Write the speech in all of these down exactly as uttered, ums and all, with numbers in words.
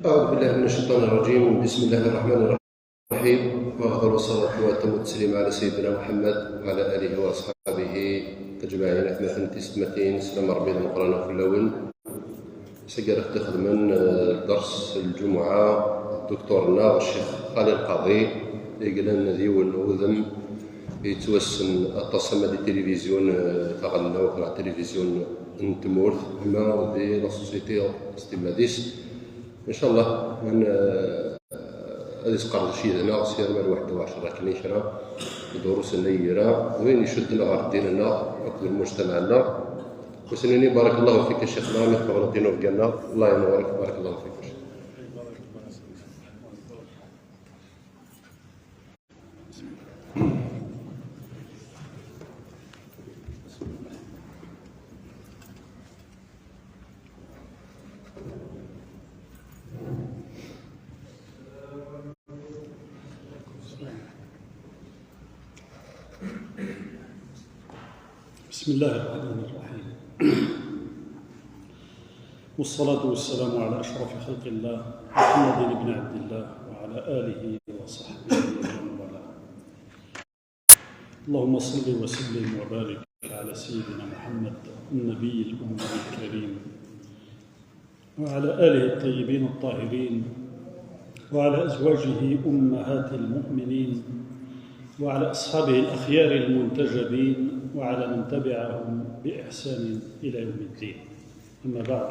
أعوذ بالله من الشيطان الرجيم. بسم الله الرحمن الرحيم. وأفضل الصلاة وأتم التسليم على سيدنا محمد وعلى آله وأصحابه أجمعين. أثناء تسمتين سلام ربي المقرنة كل وين. سجل اختخدمن درس الجمعة الدكتور ناغ الشيخ خالد القاضي. يقلن ذيول أوذم يتوسن التصمد التلفزيون، آه، تغلنا وكنا تلفزيون نتمورث، ما دي la société استماديس. إن شاء الله من، آه، هذه سقر شيء هنا سير من واحد وعشرة كني شرا دروس النيرة وين يشدنا غير ديننا وكل المجتمع لنا. وسنيني بارك الله فيك يا شيخ، الله يحفظ دينه وقالنا، الله ينورك، بارك الله فيك. بسم الله الرحمن الرحيم. والصلاة والسلام على أشرف خلق الله محمد بن عبد الله وعلى آله وصحبه ومن والاه. اللهم صل وسلم وبارك على سيدنا محمد النبي الأمي الكريم وعلى آله الطيبين الطاهرين وعلى أزواجه أمهات المؤمنين وعلى أصحابه الأخيار المنتجبين وعلى من تبعهم بإحسان إلى يوم الدين. أما بعد،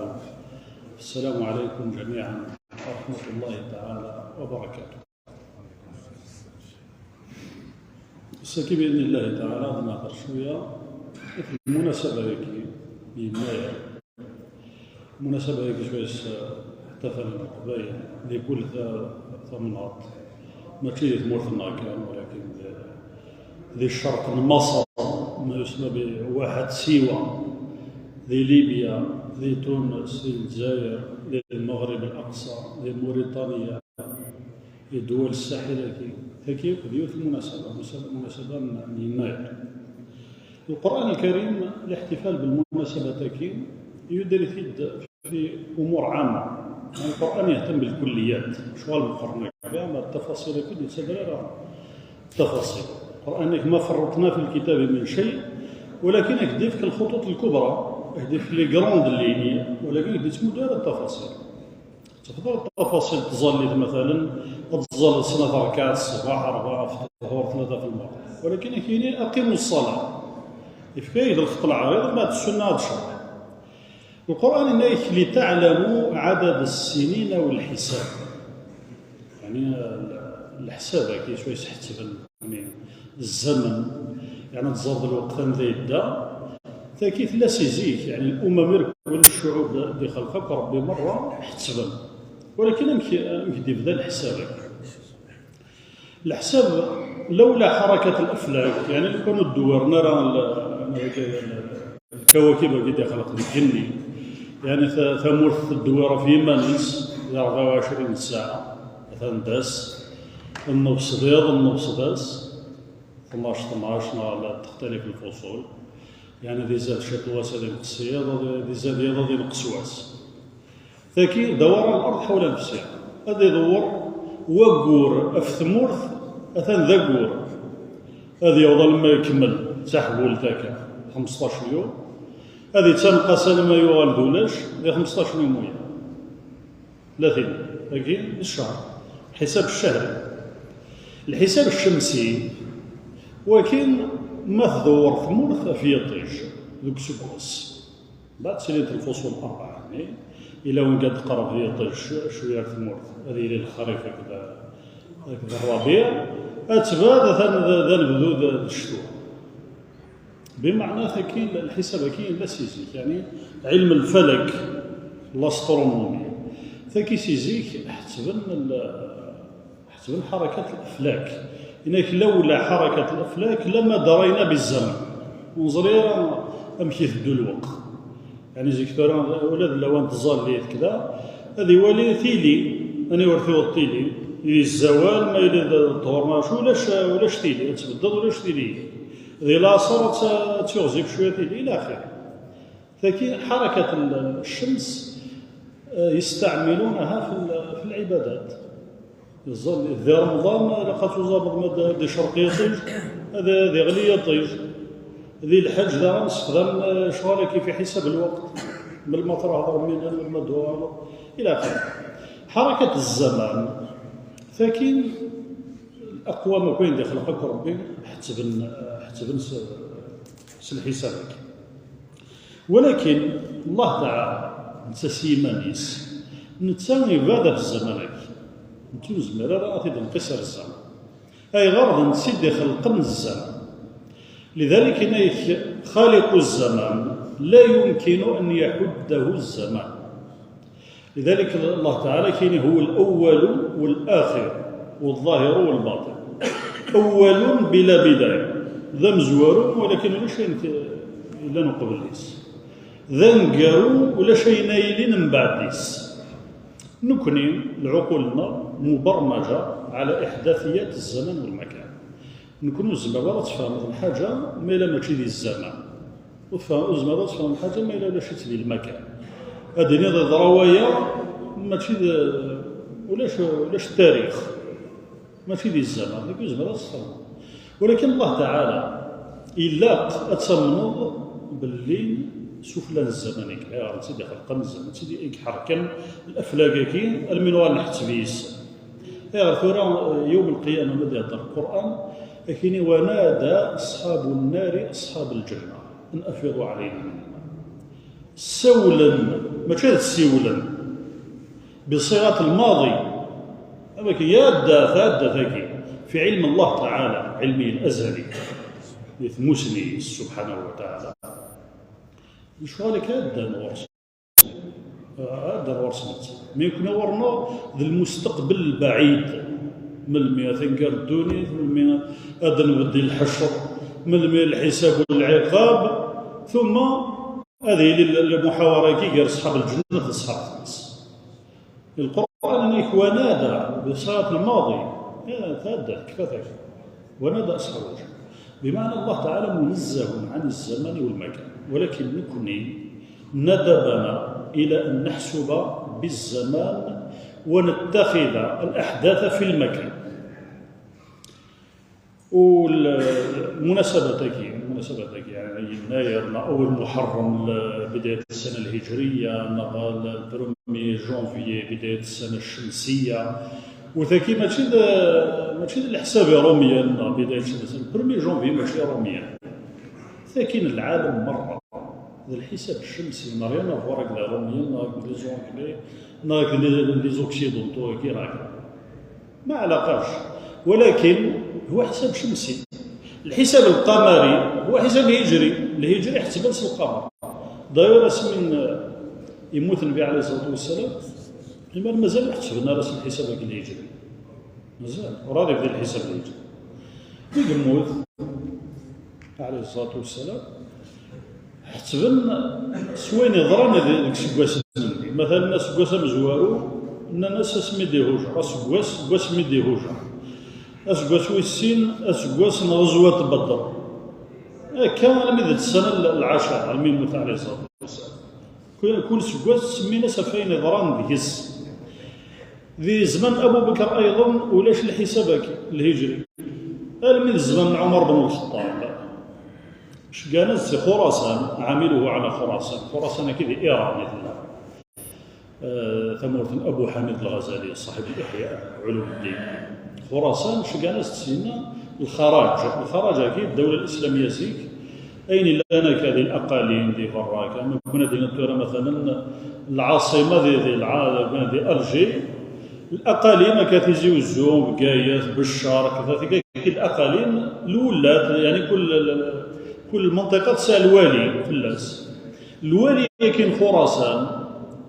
السلام عليكم جميعا ورحمة الله تعالى وبركاته. Ass-agi, بإذن الله تعالى, ad nehder cwiya ɣef lmunasaba-agi n yennayer. Lmunasaba-agi, cwiya s-, احتفل Leqbayel di kul ta-, tamnaḍt, mačči di tmurt-nneɣ kan, walakin di, di ccerq n Maṣer, ma yusemma bi Waḥed Siwa, di Libya, di Tunes, di Lezzayer, di Lmeɣrib Laqṣa, di Muritanya, di ddwal ssaḥil-agi, tagi akk d yiwet n lmunasaba, munasaba, munasaba n, n yennayer. Lqur'an Lkarim, الاحتفال بالمناسبة-agi, يدري في أمور عامة. القرآن يهتم بالكليات، شغل القرآن الكريم، التفاصيل كل يتسبر التفاصيل. القرآن ما فرطنا في الكتاب من شيء، ولكن يهدف الخطوط الكبرى، يهدف les grandes lignes، ولكن يهدف مدار التفاصيل. Tebɣiḍ tafaṣilt n tẓallit, مثلا, ad tẓalleḍ snat rkaɛat ṣṣbeḥ, rebɛa ɣef ṭṭhur, tlata ɣef lmeɣrib. Walakin ad k-yini: "أقيموا الصلاة." Yefka-yak-d lxeṭṭ lɛariḍ, mbeɛd ssunna ad tecḍeḥ. Lqur'an yenna-yak: "لتعلموا عدد السنين والحساب." Yeɛni, l-, leḥsab-agi, s wayes ḥettben. Yeɛni, zzman, yeɛni, ad tẓerḍ lweqt anda yedda. Tagi tella si zik, yeɛni, الأمم irkul, الشعوب d-, d-ixelq akk Rebbi merra ḥettben. Walakin amek, amek d-yebda leḥsab-agi? Leḥsab, لولا حركة الأفلاك, yeɛni, lukan ur d-wwiren ara l-, l-, lkawakib-agi d-ixelq deg igenni, yeɛni, ta-, tamurt teddewwir ɣef yiman-is, di rebɛa u ɛecrin ssaɛa, atan d ass, nneɣ s diḍ, nneɣ s ass, tnac tnac, neɣ la textalif lfuṣul. Yeɛni, ad izad ciṭ wass, ad inqes yiḍ, ad izad yiḍ, ad inqes wass. Tagi, دوران الأرض حول نفسها. Ad idewwer waggur ɣef tmurt, atan d aggur. Ad yaweḍ alma ikemmel d taḥbult akka, xmesṭac yum. Ad ittanqas alma yuɣal d ulac, di xmesṭac n yum wiyaḍ. Latin, tagi d ccher. Lḥisab ccehri. Lḥisab ccemsi, wakin ma tdewwer tmurt ɣef yiṭij deg useggas. Mbeɛd ttilint lfuṣul rebɛa-nni, ila win ad d-qerreb yiṭij cwiya ar tmurt, ad yili lexrif akked, akked rrabiɛ, ad tbad atan d, d anebdu d, d ccetwa. Bimeɛna tagi, lḥisab-agi yella si zik, yeɛni ɛilm lfalak, l'astronomie. Tagi si zik ḥettben l-, ḥettben حركة الأفلاك. Yenna-k: "لولا حركة الأفلاك لما درينا بالزمن." Ur neẓri ara amek iteddu lweqt. Yeɛni zik tura, ula d lawan n tẓallit kda, ad iwali tili, aniwer tiweḍ tili, yezzi awal, ma yella d ṭhur neɣ acu, ulac, ulac tili, ad tbeddeḍ, ulac tili. Di laṣer ad t-, ad tt-iɣzif cwiya tili, ila axir. Tagi, حركة الشمس, يستعملونها في ال-، في العبادات. Yeẓẓal di Remḍan, ilaq ad tuẓameḍ ma d-, d icerq yiṭij, ad, ad iɣli yiṭij. Di lḥaǧ daɣen nessexdam, eh, ccɣel-agi fi ḥisab lweqt. Melmi ara thedreḍ, melmi ara d-tuɣaleḍ, ila axir. Ḥarakat zzaman, takin aqwam akk ayen d-ixleq akk Rebbi, ḥettben, ḥettben s, s lḥisab-agi. Walakin Allah Taɛala, netta s yiman-is, netta ibɛed ɣef zzaman-agi. Netta ur nezmir ara ad t-id-nqis ar zzaman. Ayɣer? D netta i d-ixelqen zzaman. لذلك yenna-ak: خالق الزمان لا يمكن أن يحده الزمان. لذلك الله تعالى كاين هو الأول والآخر والظاهر والباطن. أول بلا بداية، d amezwaru, walakin ulac ayen t-, yellan uqbel-is. D aneggaru, ulac ayen ara yilin mbeɛd-is. Nekni, lɛuqul-nneɣ مبرمجة على إحداثيات الزمان والمكان. Nekni ur tezmireḍ ara ad tfehmeḍ lḥaǧa ma yella mačči di zzaman. Ur tfehmeḍ, ur tezmireḍ ad tfehmeḍ lḥaǧa ma yella ulac-itt di lmakan. Ad d-tiniḍ yeḍra waya, mačči d, ulac, ulac tarix. Mačči di zzaman, deg ur tezmireḍ ad tfehmeḍ. Walakin Allah Taɛala, ilaq ad tamneḍ belli sufella n zzaman-agi, ayɣer netta i d-ixelqen zzaman, netta i iḥerken laflag-agi, almi nuɣal nḥetteb yis-sen. Ayɣer tura, eh, yawm lqiyama, ma d-ihedder Lqur'an, ad k-yini: ونادى أصحاب النار أصحاب الجنة أن أفيضوا علينا من الماء. Ssawlen, mačči ad ssiwlen, بصيغة الماضي. Am akken, ya da, ta da, tagi, في علم الله تعالى، علمه الأزلي, di tmusni-is, سبحانه وتعالى. Lecɣal-ik ad ddan ɣur-s. Ad d-rɣur s netta. Mi nekni ɣur-neɣ d lmusteqbel lbaɛid. Melmi ad tenger ddunit, melmi ad nbeddel lḥecr, melmi lḥisab u lɛiqab, ثم ad yili l-, lmuḥawara-agi gar ṣṣḥab lǧennet d ṣṣḥab tmes. Lqur'an yenna-k: ونادى بصيغة الماضي. Eh, tadda, tekfa-t-ak. ونادى أصحاب الجنة. بمعنى الله تعالى منزه عن الزمن والمكان، ولكن نكني ندبنا إلى أن نحسب بالزمان ونتخذ الأحداث في المكان. والمناسبة تاكي، المناسبة تاكي، يعني، يناير، أول محرم، بداية السنة الهجرية، نغال، premier janvier، بداية السنة الشمسية. وتاكي ماشي د-، ماشي د الحساب روميا، بداية السنة، premier janvier ماشي روميا. لكن العالم مرة، هذا الحساب الشمسي، ما rien à voir avec les Romiens، avec les Anglais، avec les, les Occidentaux، كي راك. ما علاقاش. ولكن هو حساب شمسي. الحساب القمري هو حساب هجري. الهجري يحسب نفس القمر. داير اسم من يموت النبي عليه الصلاة والسلام، لما مازال يحسب نفس الحساب الهجري. مازال. وراه يبدا الحساب الهجري. Deg yemmut, عليه الصلاة والسلام, ḥettben s wayen yeḍran deg iseggasen-nni. Matalan, aseggas amezwaru, nnan-as asmi d-ihujer, aseggas, seg wasmi d-ihujer. Aseggas wis sin, aseggas n ɣezwat Bedr. Akka, almi d ssana l-, lɛacra, almi yemmut, عليه الصلاة والسلام. Kul, kul aseggas ttsemmin-as ɣef wayen yeḍran deg-s. Di zzman n Abu Bakr ayḍen, ulac lḥisab-agi, lhijri. Almi d zzman n Ɛumar ben Lxeṭṭab, ceggɛen-as si Xurasan, عملوه على خراسان. Xurasan-agi di Iran i tella. Eh, tamurt n Abu Ḥamid Lɣazali, ṣaḥib Iḥya Ulumuddin. Xurasan, ceggɛen-as-d sinna lxaraǧ. Lxaraǧ-agi, ddawla lislamya zik, ayen illan akka di laqalim, di berra akka, ma kuna d-iniḍ tura, matalan, lɛaṣima di, di lɛa-, di Alger, laqalim akka, Tizi Uzzu, Bgayet, Beccar, akka, akka, laqalim, lwullat, yani, kul, kul منطقة tesɛa lwali fell-as. Lwali-agi n Xurasan,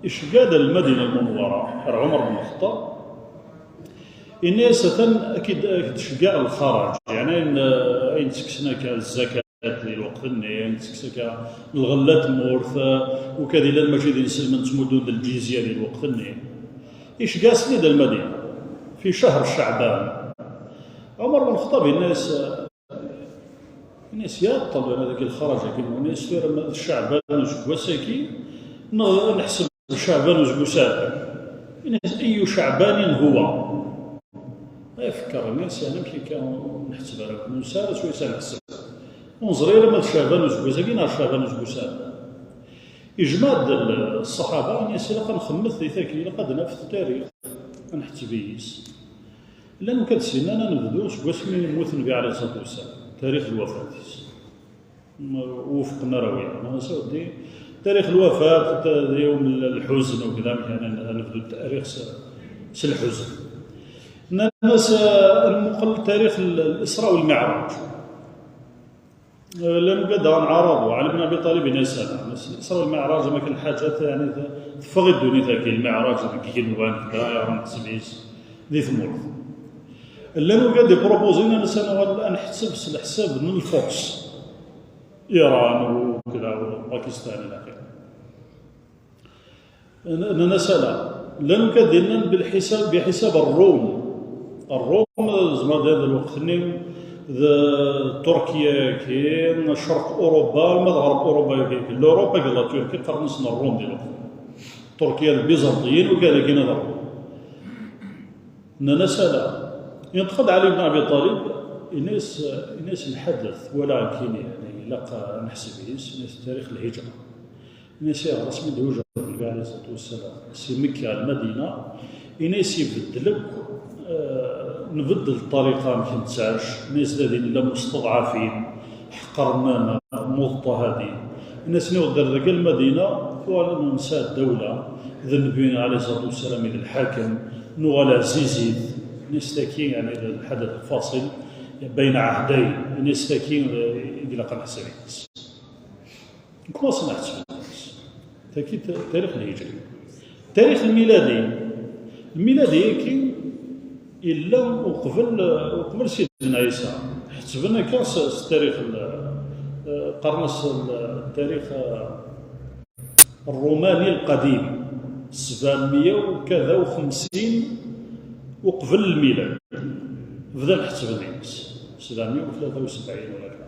iceggeɛ-d Lmadina Lmunwara, ar Ɛumar ben Lxeṭṭab, yenna-yas: atan ad k-id-, ad k-d-ceggeɛ lxaraǧ, yani ayen, ayen ttekksen akka, zzakat di lweqt-nni, ayen ttekkes akka lɣella n tmurt, ukad illan mačči d inselmen ttmuddun-d lǧizya di lweqt-nni. Iceggeɛ-asen-id ar Lmadina, fi cahr Ceɛban. Ɛumar ben Lxeṭṭab yenna-yas, yenna-yas: ya ṭṭel, dagi lxaraǧ-agi, yenna-yas, tura ma d Ceɛban n useggas-agi, neɣ neḥseb Caɛban useggas-a, ini-as: "Ayyu Caɛbanin huwa?" Ay fekker, ini-as, yeɛni amek akka ur nḥetteb ara, ur nesɛi ara s wayes ara nḥetteb. Ur neẓri ara ma d Caɛban useggas-agi neɣ Caɛban useggas-a. Ijmeɛ-d ṣṣaḥaba, ini-as: "Ilaq ad nxemmet di taki, ilaq ad naf tarix, ad nḥetteb yis." Llan wid d-yennan ad nebdu seg wasmi i yemmut Nnbi ɛalayhi ṣṣalatu wassalam, tarix n lwafat-is. Ur wufqen ara wiyaḍ. Nnan-as: "A weddi, tarix n lwafat, ta-, d yawm n lḥuzn, u kda, amek ara n-, ad nebdu tarix s, s lḥuzn?" Nnan-as: "Ad nmuqel tarix n l-, Isra u Lmiɛraǧ." Llan wid d-yennan ad nɛareḍ, u Ɛli ben Abi Ṭalib yenna-as: "Ala, Isra u Lmiɛraǧ, am akken lḥaǧa, yeɛni, teffeɣ i ddunit-agi, Lmiɛraǧ deg igenwan, kda, yeɣran ttbis di tmurt." Llan wid d-ipropozin ad nuɣal ad nḥetteb s leḥsab n lfurs, Iran u kda, u Pakistan ila axir. N-, nnan-as: "Ala." Llan wid d-yennan bilḥisab, biḥisab Ṛṛum. Ṛṛum, zemreɣ ad d-iniɣ d lweqt-nni d Turkiya-agi, Cerq Uruba, ma d Ɣerb Uruba-agi. L'Europe akked la Turquie qqaren-asen Ṛṛum di lweqt-nni. Turkiya d Bizanṭiyin, u kda-agi d Ṛṛum. Nnan-as: "Ala." Yenṭeq-d Ɛli ibn Abi Ṭalib, ini-as, ini-as: "Lḥadet, wala akkin, yeɛni, ilaq ad neḥseb yis, ini-as, tarix n lhijra." Ini-as: "Ayɣer asmi d-iwjed Nnbi ɛalayhi ṣṣalatu wassalam si Mekka ar Lmadina?" Ini-as: "Ibeddel akk, eh, nbeddel ṭṭariqa amek nettɛac." Ini-as: "Da din llan musteḍɛafin, ḥeqqren-aneɣ, muḍṭahadin." Ini-as: "Niɣ d ar dagi Lmadina, tuɣal nesɛa ddawla, d Nnbi ɛalayhi ṣṣalatu wassalam i d lḥakem, nuɣal ɛzizit." Ini-as: "Taki, yeɛni, d lḥadet faṣil bayna ɛehdayn." Ini-as: "Taki, eh, i ilaq ad neḥseb yis." Nekk ur asen-ḥettbeɣ. Taki t-, tarix n lhijri. Tarix n lmiladi. Lmiladi-agi yella uqbel, uqbel Sidna Ɛisa. Ḥettben akka s, s tarix n, eh, qqaren-as l-, tarix, eh, ṛṛumani lqadim. Sebɛemya u kada u xemsin uqbel lmilad. Bdan ḥettben yis. Sebɛemya u tlata u sebɛin wala kra.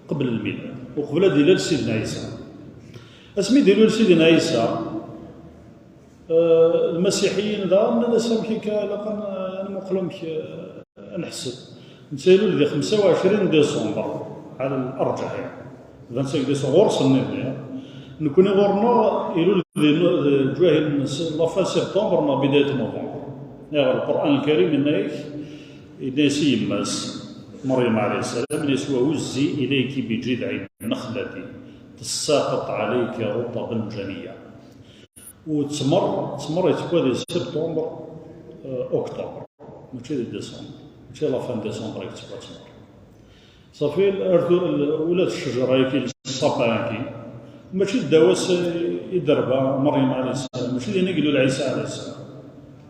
Qbel lmilad, uqbel ad ilal Sidna Ɛisa. Asmi d-ilul Sidna Ɛisa, eh, lmasiḥiyin daɣen nnan-as: "Amek akka, ilaq ad n-, ad nmuqel amek, eh, ad neḥseb." Netta ilul di xemsa u ɛecrin décembre, ɛala l-arǧaḥ, yani. Vingt-cinq décembre, ɣur-sen nniḍen. Nekni ɣur-neɣ ilul di, di lǧwahil n s-, la fin septembre neɣ bidayat novembre. Ayɣer Lqur'an Lkarim yenna-ak, yenna-as i yemma-s, Meryem ɛalayha ssalam, yenna-as: "Wa huzzi ilayki bi jidɛi nnaxlati, tussaqit ɛalayki rutaban janiyya." U ttmer, ttmer yettekwa di septembre, eh, octobre, mačči di décembre, mačči la fin décembre i yettekwa ttmer. Ṣafi, ar tura, ula d ccejra-agi, ṣṣapa-agi, mačči ddaw-as i d-terba Meryem ɛalayha ssalam, mačči din i ilul Ɛisa ɛalayha ssalam.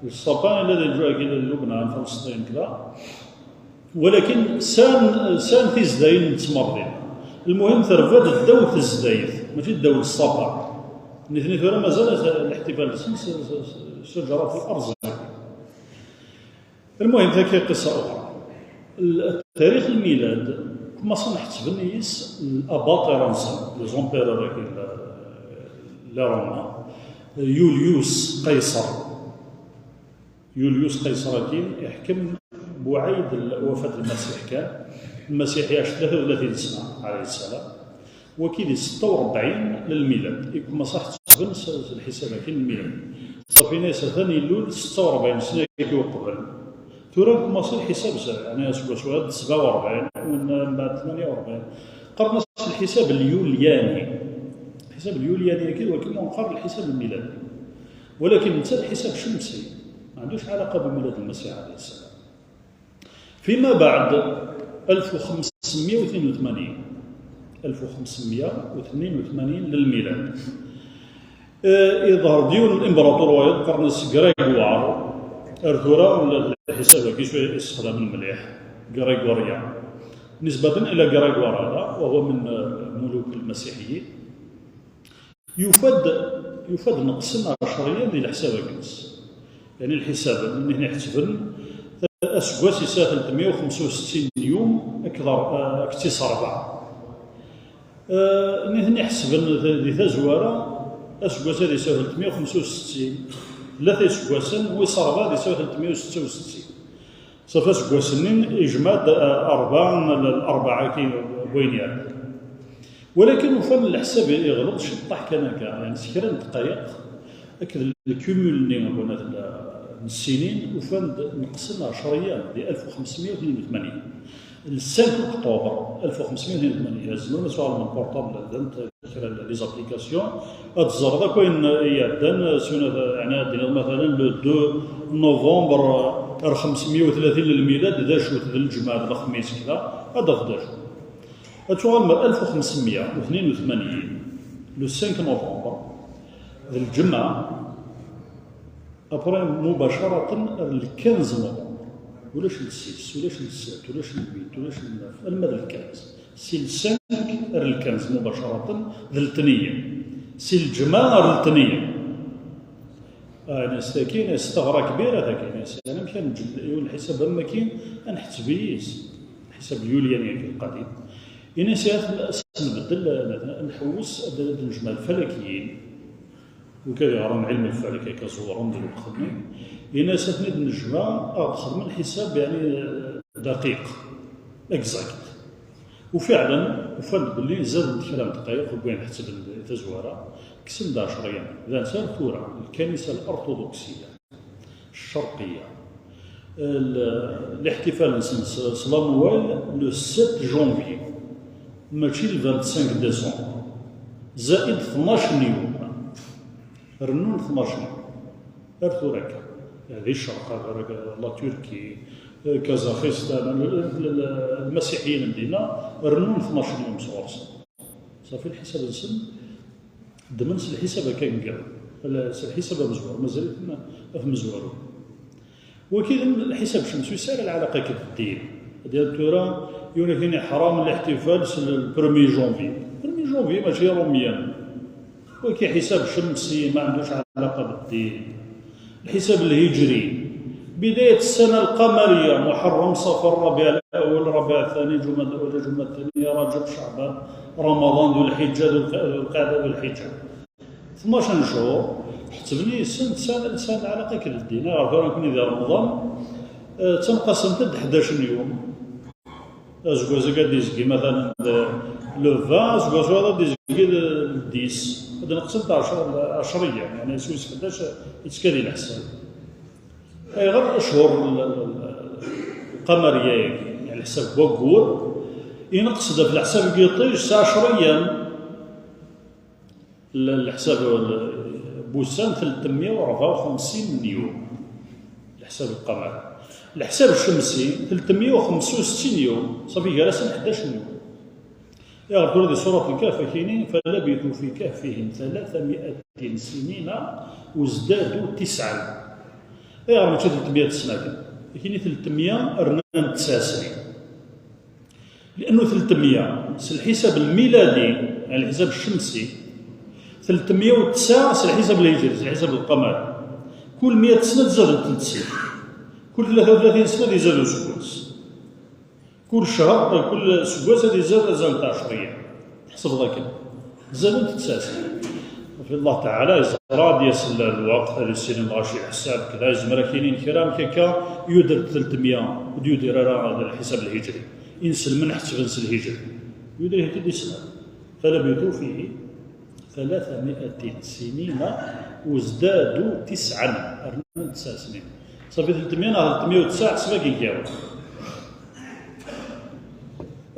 Ṣṣapa yella di lǧuh-agi, di Lubnan, Falesṭin, kra. Walakin sɛan, sɛan tizdayin n ttmer din. Lmuhim, terba-d ddaw tezdayt, mačči ddaw ṣṣapa. Nitni tura mazal lihtifa-nsen s, s, s, s ccejra-agi. Lmuhim, tagi qissa uxra. L-, tarix lmilad, kumaṣan ḥettben yis l'abaṭir-nsen, les empereurs-agi n les Romains, Yulius Qaysar. Yulius Qaysar-agi iḥkem buɛid l-, wafat Lmasiḥ kan. Lmasiḥ iɛac tlata u tlatin sna, ɛalayhi ssalam. Wagi di setta u ṛebɛin lilmilad, i kumaṣa ḥettben s, s lḥisab-agi n lmilad. Ṣafi, nnan-as atan ilul setta u ṛebɛin sna-agi uqbel. Tura nkumaṣi lḥisab s, yeɛni aseggas-a d sebɛa u ṛebɛin, u mbeɛd tmanya u ṛebɛin. Qqaren-as lḥisab lyulyani. Lḥisab lyulyani-agi, wagi ur neqqar lḥisab lmiladi. Walakin netta d lḥisab cemsi. Ma ɛandux ɛalaqa bimilad Lmasiḥ ɛalayhi ssalam. Fima beɛd, alef u xemsemya u tnin u tmanyin, alef u xemsemya u tnin u tmanyin lilmilad, eh, iḍher-d yiwen n imbraṭur wayeḍ qqaren-as Grégoire. Ar tura, l-, lḥisab-agi s wayes i yessexdamen mliḥ, Grégorien. Nisbatan ila Grégoire-a, wa huwa min, eh, muluk lmasiḥiyin. Yufa-d, yufa-d neqsen ɛecṛiyan di leḥsab-agi-ines. Yeɛni lḥisab, nitni ḥettben, aseggas yesɛa tlatmya u xemsa u settin n yum akked r-, akked tis ṛebɛa. Eh, nitni ḥesben di, di tazwara, Aseggas-a ad yesɛu telt meyya u xemsa u settin, tlata iseggasen, wis ṛebɛa ad yesɛu telt meyya u setta u settin. Ṣafi aseggas-nni yejmeɛ-d, eh, ṛebɛa n l-, ṛebɛa-agi n wayen yeɛeddan. Walakin ufan leḥsab yeɣleḍ ciṭṭaḥ kan akka, yeɛni s kra n ddqayeq, akked lkumul-nni n, n ssinin, ufan-d neqsen ɛecra yyam, di alef u xemsmeyya u tnin u tmanyin. Le cinq octobre alef u xemsmeyya u tnin u tmanyin, tzemrem ad twaɣlem portable, llant kra n les applications, ad teẓreḍ akk ayen iɛeddan, s una, yeɛni ad d-tiniḍ, matalan, le deux novembre ar xemsmeyya u tlatin lmilad, d acu-t, d lǧemɛa, d lexmis, kra, ad d-tafeḍ d acu. Ad tuɣalem ar alef u xemsmeyya u tnin u tmanyin, le cinq novembre, d lǧemɛa, après, mubacaraten ar le quinze novembre. Ulac le six, ulac le sept, ulac le huit, ulac le neuf, alma d le quinze. Si le cinq ar le quinze mubacaraten d letniyen. Si lǧemɛa ar letniyen. Ah, nnas tagi, nnas teɣra kbira tagi, nnas, yani, amek ad nǧel yiwen lḥisab am wakin, ad nḥetteb yis. Lḥisab lyulyan yagi lqadim. Ini-as, ad nbeddel, ad nḥewwes, ad, ad nejmeɛ lfalakiyin. Wid ara yeɣren ɛilm lfalak, akka ẓewren di lweqt-nni. Ini-as, ad ten-id-nejmeɛ, ad xedmen lḥisab, yani, daqiq, exact. Ufiɛlen, ufan-d belli zaden-d kra n ddqayeq deg wayen ḥettben di tazwara, kksen-d ɛecra yyam. D ansi ar tura, lkanisa al-artuḍuksiya, ccerqiya, l-, lixtifal-nsen s, s la Noël, le sept janvier, mačči le vingt-cinq décembre, zaid tnac n yum. Rennun tnac n yum. Ar tura akka. Di ccerq, ar, ar la Turquie, Kazaxistan, l-, l-, l-, lmasiḥiyin n dinna, rennun tnac n yum sɣur-sen. Ṣafi lḥisab-nsen, ddmen s lḥisab akka n yiḍ, s lḥisab amezwaru, mazal-iten ɣef mezwaru. Wagi d lḥisab ccemsi, ur yesɛi ara lɛalaqa akked ddin. Ad d-yerr tura, yiwen ad yini ḥram lihtifal s le premier janvier. Premier janvier mačči iṛumyen. Wagi ḥisab ccemsi, ma ɛendux ɛalaqa beddin. Lḥisab lhijri. بداية السنة القمرية، محرم، صفر، ربيع الأول، ربيع الثاني، جمادى الأولى، جمادى الثانية، رجب، شعبان، رمضان، ذو الحجة، ذو الق-، ذو القعدة، ذو الحجة. Tnac n cchur, ḥettben yis-sen, tesɛa, tesɛa lɛalaqa akked ddin. Ayɣer tura nekkni di Remḍan, eh, ttanqasent-d ḥdac n yum. Aseggas-agi ad d-izgi, matalan, d le vingt, aseggas-a ad d-izgi d, d dix. Ad neqsent ɛecra, ɛecra yyam, yani, s wis ḥdac yettka di leḥsab. Ayɣer cchur l-, l-, l-, lqamariya-agi, yani, leḥsab n waggur, ineqs-d ɣef leḥsab n yiṭij s ɛecra yyam. L-, leḥsab n wussan, telt meyya u rebɛa u xemsin n yum. Leḥsab lqamari. Leḥsab ccemsi, telt meyya u xemsa u settin yum. Ṣafi, gar-asen ḥdac n yum. Ayɣer tura di surat Lkahf akini, فلبثوا في كهفهم ثلاثمائة سنين وازدادوا تسعا. Ayɣer mačči telt meyya d tesnatin? Akini telt meyya rnan tesɛa snin. Liannu telt meyya s lḥisab lmiladi, yani lḥisab ccemsi, telt meyya u tesɛa s lḥisab lhijri, s lḥisab lqamari. Kul meyya sna ad zadent telt snin. Kul tlata u tlatin sna ad izad useggas. Kul ccher, kul aseggas ad izad azal n ɛecra yyam. Tḥesbeḍ akken. Zadent tesɛa snin. Fi Allah Taɛala yeẓra ad yas lweqt, ad issinen lɣaci leḥsab, kda, yezmer ad k-inin kra amek akka, yuder-d telt meyya, ur d-yudir ara lḥisab lhijri. Inselmen ḥesben s lhijri. Yuder-it-id islam. فلبثوا فيه ثلاثمائة سنين وازدادوا تسعا. Rnan tesɛa snin. Ṣafi telt meyya neɣ telt meyya u tesɛa, ḥseb akken kan.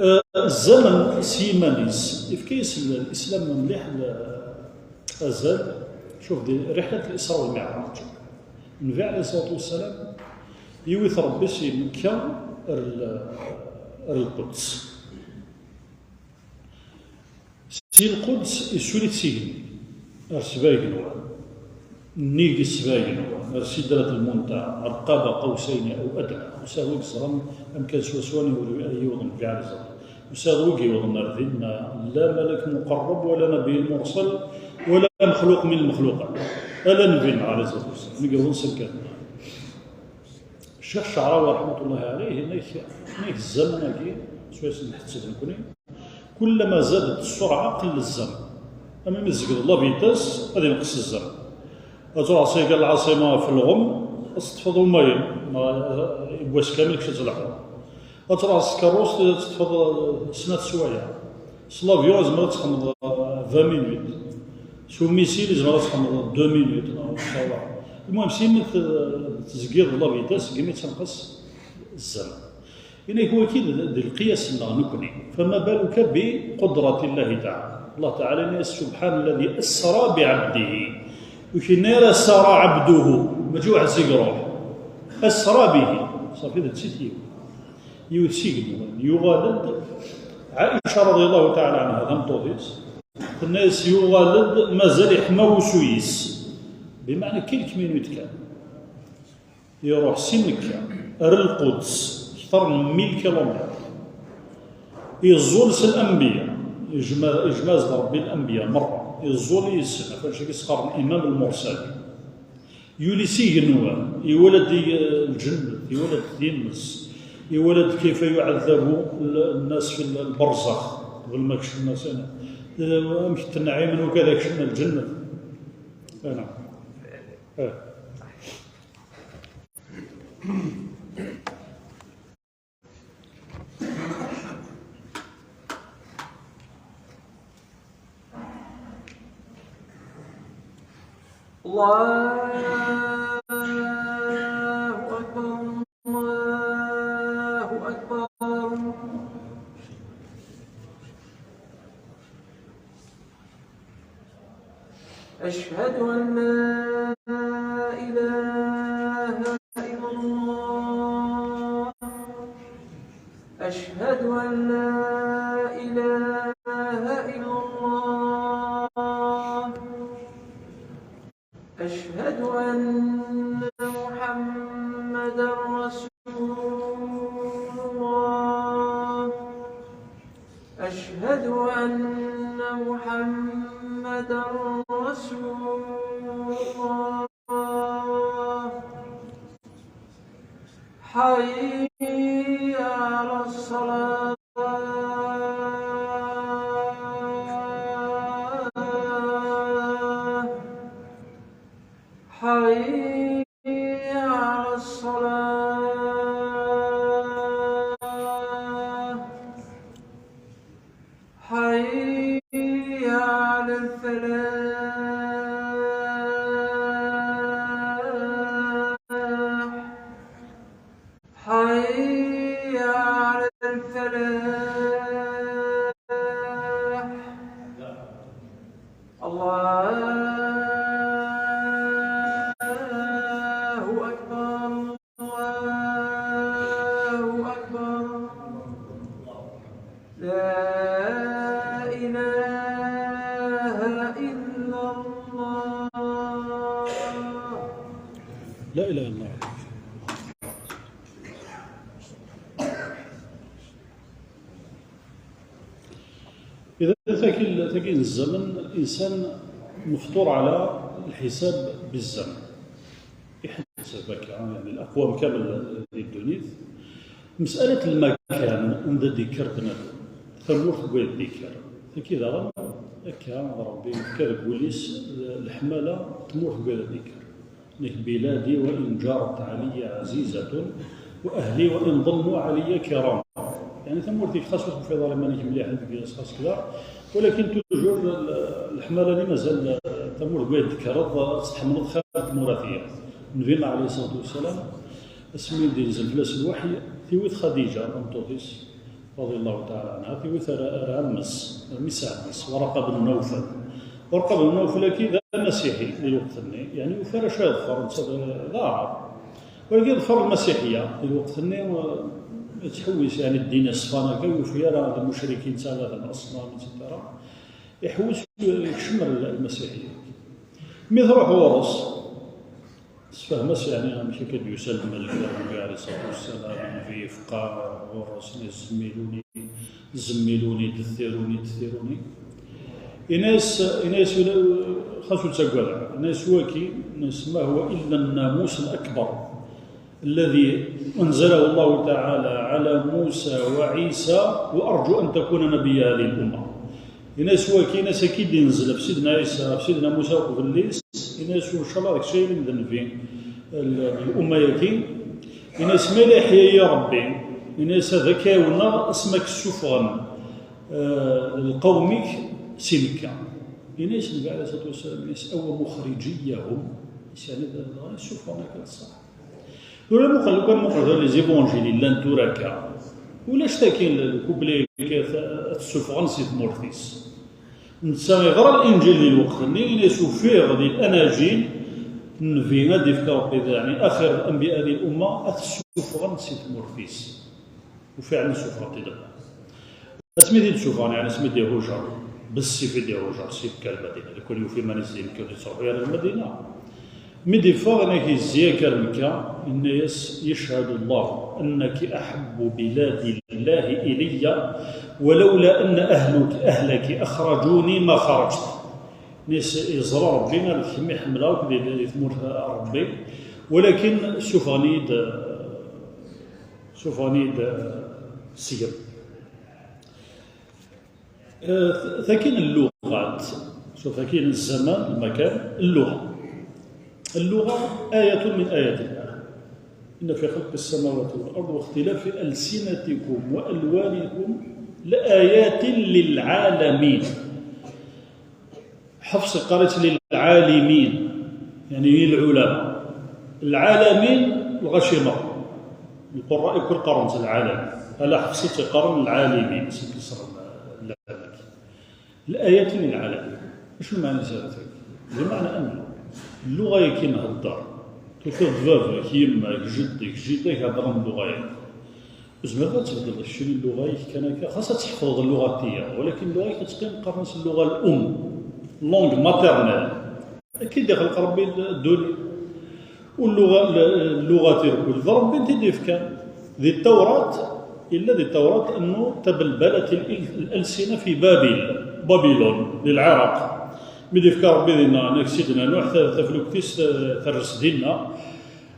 Eh, zzman s yiman-is, ifka-yas l-, lislam mliḥ l-, azal. Cuf di رحلة الإسراء والمعراج. Nnbi ɛalayhi ṣṣalatu wassalam, yiwi-t Ṛebbi si Mekka ar l-, ar Lquds. Si Lquds, issuli-t s igenni, ar sba igenwan. Nnig sba igenwan, ar Sidrat Lmuntaha, ar Qaba Qawsayni aw Adna. Ur sɛiɣ wi yeẓran amkan swaswa n wur-, ay yiweḍ Nnbi ɛalayhi ṣṣalatu. Ur sɛiɣ wi yiwḍen ar dinna, la malak muqerreb, wala nabi mursal, wala mexluq min lmexluqat. Ala Nnbi ɛalayhi ṣṣalatu wassalam, mi yewḍen s amkan-nni. Ccix Ceɛrawi raḥmatullahi ɛalayh, yenna-k, yenna-k zzman-agi, s wayes nḥetteb nekni, kullama zadet ssurɛa, qell zzman. Ama mi tzegdeḍ la vitesse, ad yenqes zzerb. Ad truḥeḍ s lɛaṣima f lɣem, ad teṭṭfeḍ umayen, ma, eh, yiwwas kamel kečč ad tleḥqeḍ. Ad truḥeḍ s tkeṛṛust, ad teṭṭfeḍ, eh, snat swayeɛ. S l'avion, tzemreḍ ad txedmeḍ, eh, vingt minutes. S umisil, tzemreḍ ad txedmeḍ deux minutes, neɣ ccawar. Lmuhim, s imi t-, tezgiḍ la vitesse, seg imi ttenqes zzerb. Inek waki d, d lqiyas-nneɣ nekni. فما بالك بقدرة الله تعالى. Allah Taɛala yenna-yas: سبحان الذي أسرى بعبده. Ur k-yenna ara سرى عبده. Mačči waḥed seg ruḥ. أسرى به. Ṣafi, d ttit yiwet. Yiwet seg-nwen. Yuɣal-d Ɛica رضي الله تعالى عنها, tameṭṭut-is. Tenna-yas yuɣal-d mazal iḥma wusu-is. Bimeɛna quelques minutes kan. Iruḥ si Mekka ar Lquds, kter n mil kilomètres. Iẓul s lanbiya, ijma-, ijma-as-d Rebbi lanbiya merra, iẓul yis-sen, ɣef wannect-agi s-qqaren imam lmursalin. Yuli s igenwan, iwala-d i-, lǧennet, iwala-d times, iwala-d كيف يعذب ال-, الناس في البرزخ, قبل ما كشفنا سنة. Amek ttneɛimen wakka ad kecmen lǧennet. Ana. Eh. الله أكبر، الله أكبر. أشهد أن لا إله إلا الله. أشهد أن لا إله إلا الله. أشهد أن محمدا رسول الله. أشهد أن محمدا رسول الله. حي على الصلاة. حي على الصلاة. حي على الفلاح. حي على الفلاح. الله أكبر، الله أكبر. لا إله إلا الله. لا إله إلا الله. إذا تاكل، تاكل الزمن، الإنسان مفطور على الحساب بالزمن. Iḥebbes akka, yeɛni, leqwam kamel di ddunit. Mes'alat lmakan, anda d-ikker bnadem, tamurt deg wayed d-ikker. Taki daɣen, akka, Rebbi yefka deg wul-is leḥmala n tmurt deg wayed d-ikker. Nek بلادي وإن جارت علي عزيزة وأهلي وإن ظنوا علي كرام. Yeɛni tamurt-ik xas ur tufiḍ ara iman-ik mliḥ deg-s, xas kda, walakin toujours l-, l-, leḥmala-nni mazal, eh, tamurt deg wayed d-tekkreḍ, eh, ad tt-tḥemmleḍ xir n tmura tiyaḍ. Nnbi-nneɣ, alayhi ṣṣalatu wassalam, asmi d-inzel fell-as lweḥy, tiwi-t Xadiǧa, tameṭṭut-is, رضي الله تعالى عنها, tiwi-t ar, ar ɛemmi-s, ar mmi-s n ɛemmi-s, Waraqa ben Nawfal. Waraqa ben Nawfal-agi d amasiḥi di lweqt-nni, yeɛni ur yufi ara acu yeḍfer, netta d, d aɛrab. Wagi yeḍfer lmasiḥiyya, di lweqt-nni, eh, yettḥewwis, yeɛni ddin iṣfan akka, ur yufi ara d lmucrikin, ttɛebbaden aṣnam, et cetera. Iḥewwes, yekcem ar l-, lmasiḥiyya. Mi truḥ ɣur-s, tessefhem-as, yeɛni, amek akka d-yusa lmelk, Nnbi alayhi ṣṣalatu wassalam, Nnbi yefqeɛ ɣur-s, zemmiluni, zemmiluni, deffiruni, deffiruni. Ini-as, ini-as, xas ur ttagad ara. Ini-as wagi, ini-as: ما هو إلا الناموس الأكبر الذي أنزله الله تعالى على موسى وعيسى، وأرجو أن تكون نبي هذه الأمة. Ini-as waki, ini-as, akka i d-inzel ɣef Sidna Ɛisa, ɣef Sidna Musa uqbel-is, ini-as, "Ncallah d kečč ay d nnbi n l-, n lumma-yagi." Ini-as, "Ma yella yeḥya-yi Ṛebbi," ini-as, "ad k-ɛiwneɣ asmi ad k-ssufɣen, eh, lqawm-ik si Mekka." Ini-as Nnbi ɛalayhi ṣṣalatu wassalam, ini-as, "Awa muxrijiyahum?" Is-, yeɛni, dɣa ssufɣen akka ṣṣeḥ. Tura muqel, lukan muqel tura les évangiles yellan tura akka, ulac takin le, le couplet akka, t-, ad t-ssufɣen si tmurt-is. Netta iɣra Linǧil di lweqt-nni, ini-as ufiɣ di Lanajil, nnbi ad d-ifk Ṛebbi, yeɛni axir lanbiya di lumma, ad t-ssufɣen si tmurt-is. U fiɛlen ssufɣen-t-id. Asmi i t-id-ssufɣen, yeɛni asmi i d-ihujer, bessif i d-ihujer, si Mekka ar Lmadina. Lukan yufa iman-is di Mekka ur yettruḥu ara Lmadina. Mi d-iffeɣ, ini-as yezzi akka ar Mekka, yenna-yas, "يشهد الله أنك أحب بلاد الله إلي، ولولا أن أهلك، أهلك أخرجوني ما خرجت." Ini-as, "Yeẓra Ṛebbi, ar d kemm i ḥemmleɣ akk di, di tmurt n Ṛebbi, walakin ssufɣen-iyi-d, ssufɣen-iyi-d seg-m." Eh, takin lluɣat, so takin zzaman, lmakan, lluɣa. Lluɣa آية من آيات الله. إن في خلق السماوات والأرض واختلاف ألسنتكم وألوانكم لآيات للعالمين. Ḥefs iqqar-itt lilɛalimin, yeɛni i lɛulama. Lɛalamin, lɣaci merra. Lqurra ikul qqaren-tt lɛalamin. Ala Ḥefs i tt-iqqaren lɛalimin, si kisr l-, l-, l-ayat lilɛalamin. Acu lmeɛna n zdat-agi? Lmeɛna anna lluɣa-yagi nhedder, tufiḍ-d baba-k, yemma-k, jeddi-k, jida-k heddren lluɣa-yagi. Tzemreḍ ad tbeddleḍ keččini lluɣa-ik kan akka, xas ad tḥefḍeḍ lluɣa n tiyaḍ, walakin lluɣa-ik ad teqqim qqaren-as lluɣa l-um, langue maternelle. Akka i d-ixleq Ṛebbi ddunit. U lluɣa, l-, lluɣat irkul, d Ṛebbi i t-id-ifkan. Di Tawrat, yella di Tawrat أنه تبلبلت الألسنة في بابل، Babylone, di Lɛiraq. Mi d-ifka Ṛebbi dinna, nek Sidna Nuḥ, ta-, taflukt-is, ta-, terres dinna.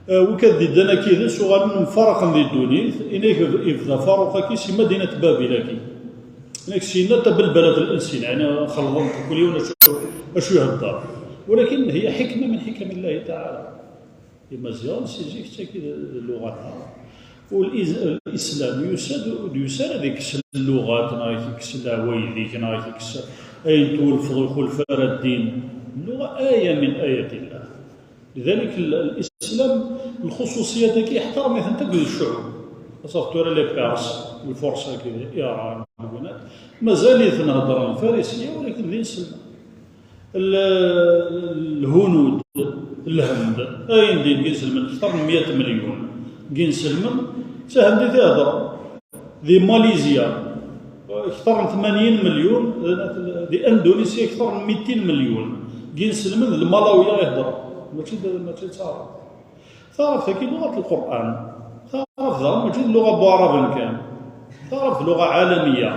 Eh, wikad d-iddan akid-s uɣalen mfaraqen di ddunit, inek ibda Faruq-agi si Madinat Babil-agi. Inek syenna تبلبلت الألسنة, yeɛni xelḍen-t, kul yiwen acu, acu ihedder. Walakin هي حكمة من حكم الله تعالى. Imaziɣen si zik ttakid lluɣat-a. U l-, Lislam yusa-d, ur d-yusa ara ad ikkes lluɣat, neɣ ad ikkes leɛwayed-ik, neɣ ad ikkes ayen twulfeḍ ur ixulef ara ddin. Lluɣa آية من آيات الله. Lidalik, l-, Lislam, lxuṣuṣiyat-agi iḥtram-itent akk di ccuɛub. Xaṣṣa tura les Perses, lfurs-agi, Iran, Lgunat, mazal-iten heddren lfarisiya, walakin d inselmen. L-, Lhunud, Lhend, ayen din n yinselmen, kter n meyya n melyun n yinselmen, d tahendit i heddren. Di Malizya, kter n tmanyin melyun, di Indunisya, kter n mitin melyun n yinselmen, d Lmalawya i heddren. Mačči d, mačči d taɛrabt. Taɛrabt-agi d luɣa n Lqur'an. Taɛrabt daɣen mačči d luɣa n Waɛraben kan. Taɛrabt d luɣa ɛalamiya.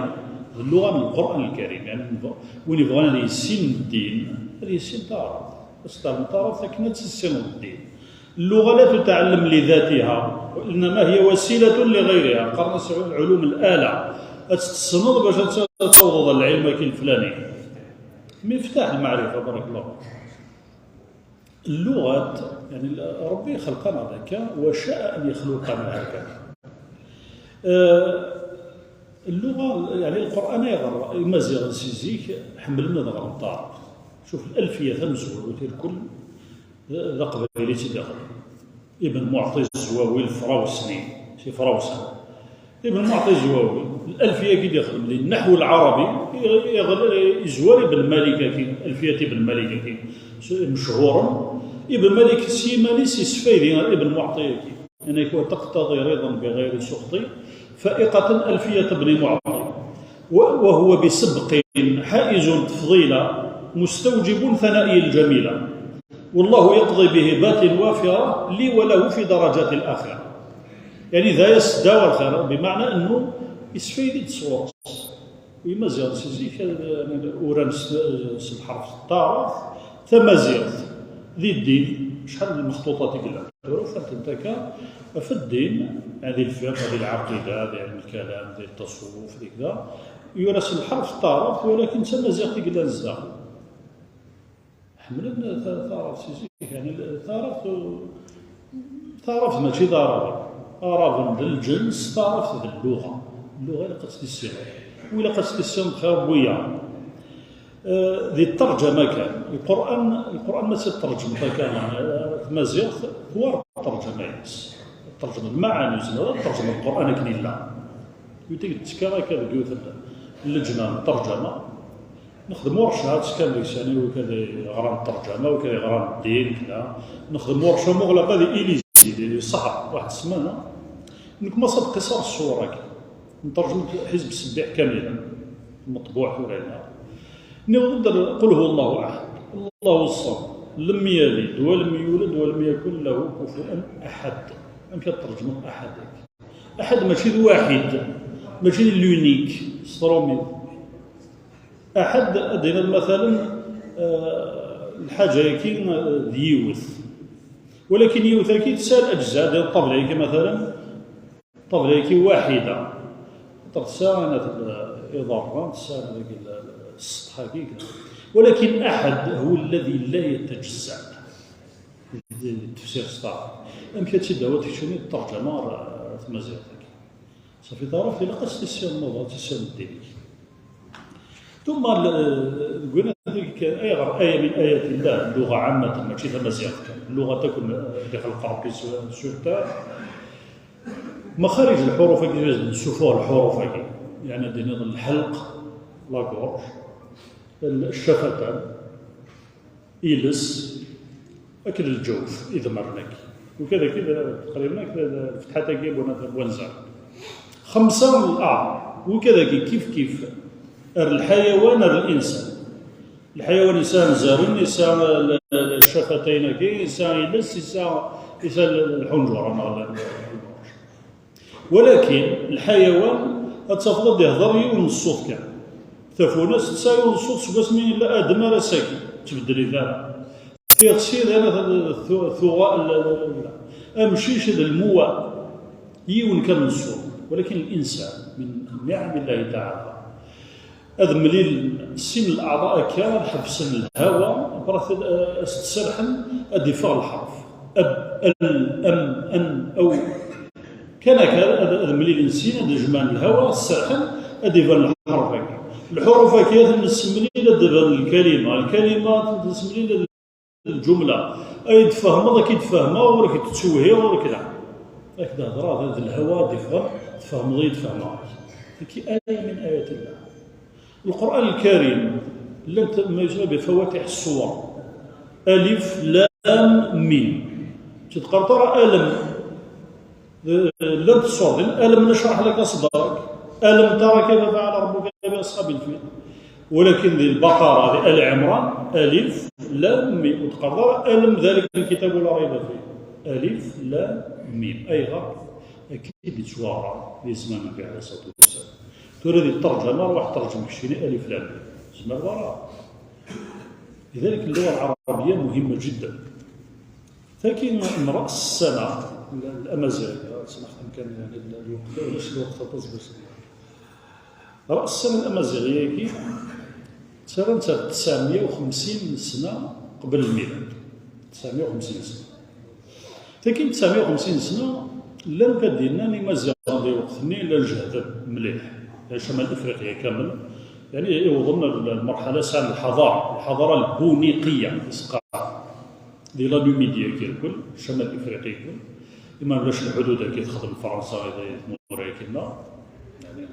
D luɣa n Lqur'an Lkarim. Yeɛni, win yebɣan ad yissin ddin, ad yissin taɛrabt. Ad s-tɛellem taɛrabt akken ad tissineḍ ddin. اللغة لا تتعلم لذاتها، وإنما هي وسيلة لغيرها. Qqaren-as علوم الآلة. Ad tt-tessneḍ bac ad t-, ad tawḍeḍ ɣer lɛilm-agi leflani. مفتاح المعرفة، بارك الله فيك. Lluɣat, yeɛni, Ṛebbi ixleq-aneɣ-d akka, وشاء أن يخلقنا هكذا. Eh, lluɣa, yeɛni, Lqur'an ayɣer Imaziɣen si zik ḥemmlen ad ɣren taɛrabt? Cuf, Lalfiya tamezwarut irkel, d, d aqbayli i tt-id-iɣren. Ibn Muɛṭi Zzwawi, Lefrawsni, si Frawsa. Ibn Muɛṭi Zzwawi, Lalfiya-agi i d-ixdem di nneḥwu lɛarabi, i, i, izwar Ibn Malik-agi, Alfiyat Ibn Malik-agi, s-, mechuren. Ibn Malik s yiman-is yesfaydi Ibn Muɛṭi-agi. Inek وتقتضي رضا بغير سخط، فائقة ألفية ابن معطي، و-، وهو بسبق حائز تفضيلا، مستوجب ثنائي الجميلا، والله يقضي بهبات وافرة لي وله في درجات الآخرة. Yeɛni d aya seddaw ar lxir, bimɛna annu isfaydi-d sɣur-s. Imaziɣen si zik, eh, uran s, s lḥerf n taɛrabt, tamaziɣt, di ddin, acḥal n lmexṭuṭat i yellan. Tura ufant-tent akka, ɣef ddin, eh, di lfiqh, di lɛaqida, di ɛilm lkalam, di ttaṣawuf, di kda. yura s lḥerf n taɛrabt, walakin d tamaziɣt i yellan zdaxel. Ḥemmlen ta-, taɛrabt si zik, yani, taɛrabt, taɛrabt mačči d aɛraben. Aɛraben d lǧens, taɛrabt d lluɣa. Lluɣa ilaq ad tt-tissineḍ. U ilaq ad tt-tissineḍ xir n wiyaḍ. Eh, di ṭṭerǧama kan. Lqur'an, Lqur'an ma tt-id-tṛeǧmeḍ akka, eh, tmaziɣt, twar ṭṭerǧama-ines. Tṛeǧmeḍ lmaɛani, zemreḍ ad tṛeǧmeḍ Lqur'an akken yella. Yiwet i d-tekka akka deg yiwet n leǧna n ṭṭerǧama. Nexdem warca, ad tekkan deg-s, yani, wid ad iɣran ṭṭerǧama, wid ad iɣran ddin, kra. Nexdem warca muɣlaqa di Ilizi, di Ṣṣeḥra, waḥed ssmana. Nekmaṣ ad qisar ṣṣwur-agi. Nṭerǧem ḥizb ssebbiḥ kamilan. Meṭbuɛ tura yella. Niweḍ-d ar قل هو الله أحد، الله الصمد، لم يلد ولم يولد ولم يكن له كفوا أحد. Amek ad tṛeǧmeḍ أحد-agi? أحد mačči d واحد, mačči d l'unique, s tṛumit. أحد, ad d-tiniḍ, مثلا, eh, lḥaǧa-agi, eh, d yiwet. Walakin yiwet-agi tesɛa الأجزاء, di ṭṭabla-agi, مثلا, ṭṭabla-agi واحدة. Xaṭer tesɛa, anat, iḍarren, tesɛa deg ssṭeḥ-agi. ولكن أحد هو الذي لا يتجزأ. Di tefsir s taɛrabt. Amek ad tt-id-tawiḍ keččini d ṭṭerǧama ar, ar tmaziɣt-agi? Safi, taɛrabt ilaq ad tt-tissineḍ, ad tissineḍ ddin-ik. Tumma l-, deg win kan, ayɣer آية من آيات الله, اللغة عامة, mačči tamaziɣt kan. اللغة تكن, eh, di xelq Ṛebbi s-, sur terre. مخارج الحروف-agi, d ssufuɣ lḥuruf-agi. Yani, ad d-tiniḍ lḥelq, la gorge, l-, ccafatan, iles, akked lǧawf, idmaren-agi. Ukad-agi, d-, taqriban, akked lfetḥat-agi, bu-, bu-, wanzar. Xemsa n الأعضاء. Ukad-agi, kif kif, ar lḥayawan, ar linsan. Lḥayawan yesɛa anzaren, yesɛa l-, l-, ccafatayn-agi, yesɛa iles, yesɛa, yesɛa l-, lḥunǧer, neɣ l-, l-, Walakin lḥayawan, ad tafeḍ ad ihder yiwen n ṣṣut kan. Tafunast tesɛa yiwen n ṣṣut seg wasmi yella Adem ar ass-agi, ur ttbeddilet ara. Tiɣsi d ara tu-, tuɣa-, la, la, la, la. Amcic d lmuwa, yiwen kan n ṣṣut. Walakin الإنسان من نعم الله تعالى. Ad mlilen sin leɛḍa akka, ad ḥebsen lhawa, après ad, ad s-d-serḥen, ad d-iffeɣ lḥerf. Ab, al, am, an, aw. Kan akka, ad, ad mlilen sin, ad jemɛen lhawa, ad s-serḥen, ad d-iban lḥerf-agi. Lḥuruf-agi ad ten-nessemlil, ad d-iban lkalima. Lkalima ad ten-nessemlil, ad lǧumla. Ay d-tfehmeḍ, ad k-id-fehmeɣ, ur k-d-ttewhiɣ, ur k-, la. Ad k-d-hedreɣ, d lhawa ad d-iffɣen, tfehmeḍ-iyi-d, fehmeɣ-ak. Tagi آية من آيات الله. Lqur'an Lkarim, llant ma yusma bifawatih ṣṣuwar. Alif, lam, mim. Ur teqqareḍ ara alem. Eh, llant ṣṣur din, ألم نشرح لك صدرك، ألم تر كيف فعل ربك بأصحاب الفيل. Walakin di Lbaqara, di Ali Ɛimran, alif, lam, mim. Ur teqqareḍ ara alem ذلك الكتاب لا ريب فيه. Alif, lam, mim. Ayɣer? Akka i d-yettwaɣra di zzman n Nnbi ɛalayhi ṣṣalatu wassalam. Tura di ṭṭerǧama, ruḥ ṭerǧem keččini alif lam mim. Tzemreḍ ara. لذلك اللغة العربية مهمة جدا. Tagi n رأس السنة, الأمازيغية, ad tt-nexdem kan, yani, lweqt, ulac lweqt aṭas bac. رأس السنة الأمازيغية-agi, ttarran-tt ar tesɛemya u xemsin sna qbel lmilad. Tesɛemya u xemsin sna. Tagi n tesɛemya u xemsin sna, llan wid d-yennan Imaziɣen di lweqt-nni llan jehden mliḥ. Llan Camal Ifriqya kamel, yani, iwḍen ar lmerḥala sɛan lḥaḍara, lḥaḍara lbuniqiya, i s-qqaren. Di la Numidie-agi irkel, Camal Ifriqya irkel, imi ulac lḥudud-agi texdem Fransa i tmura-agi-nneɣ. Yani,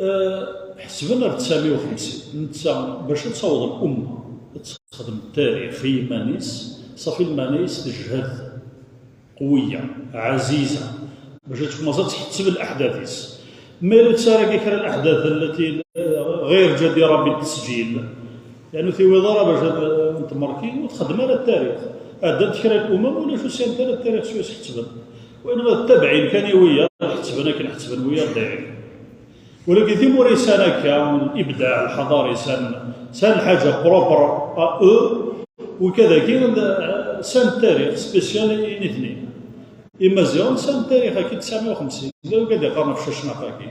eh, ḥesben ar tesɛemya u xemsin. Netta, bac ad taweḍ l'umma, ad texdem tarix i yiman-is, ṣafi lmeɛna-is tejhed. Qwiya, ɛziza, bac ad tkumaṣ ad tḥetteb leḥdat-is. Ma yella ur tesɛi ara kra leḥdat allati, eh, ɣir jadi Ṛebbi tesǧil, yani ur tiwiḍ ara bac ad, eh, n tmerki, ur txeddem ara tarix. Ɛeddant kra n lumam, ulac ur sɛint ara tarix s wayen ḥettben. Wayen ma d tabeɛin kan i wiyaḍ, ḥettben akken ḥettben wiyaḍ dayem. Walakin timura yesɛan akka, ibdaɛ, lḥaḍara yesɛan, sɛan lḥaǧa propre à eux, wikad-agi, sɛan tarix spécial i nitni. Imaziɣen sɛan tarix-agi tesɛemya u xemsin, d wigad yeqqaren ɣef Cacnaq-agi.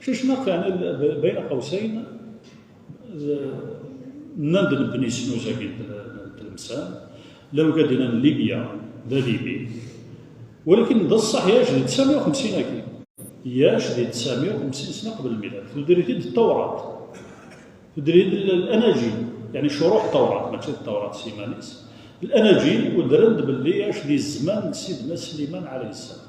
Cacnaq, yeɛni, bayna qawsayn, d-, nnan-d n bni snuz-agi n, n Tlemsan, llan wigad yennan n Libya, d alibi. Walakin d ṣṣeḥ, yac di tesɛemya u xemsin-agi. Yac di tesɛemya u xemsin sna qbel lmilad. Tudert-id d Tawrat. Tudert-id l-, l-Anajil. Yeɛni, curuḥ Tawrat, mačči d Tawrat s yiman-is. L-Anajil, udren-d belli yac di zzman n Sidna Sliman ɛalayhi ssalam.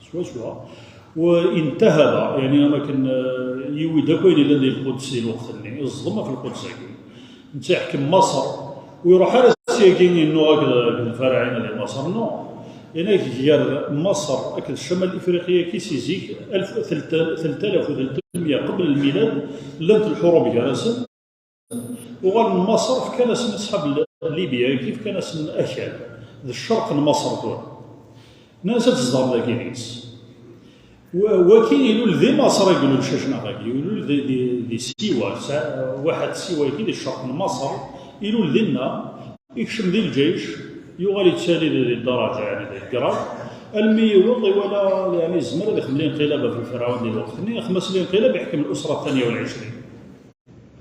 Swaswa. Wintehaba, yeɛni, am akken, eh, yiwi-d akk ayen yellan di Lquds di lweqt-nni, iẓḍem ɣef Lquds-agi. Netta iḥkem Maṣer, ur iruḥ ara syagi yennuɣ akked, akked Lfarɛina di Maṣer, non. Yeɛni, gar Maṣer akked Ccamal Ifriqiya-agi si zik, alef, telt, telt alaf u telt mya qbel lmilad, llant lḥurub gar-asen. Uɣalen Maṣer, fkan-asen aṣḥab n Libya-agi, fkan-asen akal. D ccerq n Maṣer tura. Nnan-as ad tzedɣem dagi deg-s. Wa-, waki ilul di Maṣer, i ilul Cacnaq-agi, ilul di, di, di Siwa, sa-, waḥed Siwa-agi di ccerq n Maṣer, ilul dinna, ikcem di lǧayc, yuɣal yettali di, di ddaraǧa, yeɛni di lgrad, almi yewweḍ iwala, yeɛni, yezmer ad ixdem linqilab ɣef Ferɛun di lweqt-nni, ixdem-as linqilab, iḥkem l'usra ثانية وعشرين.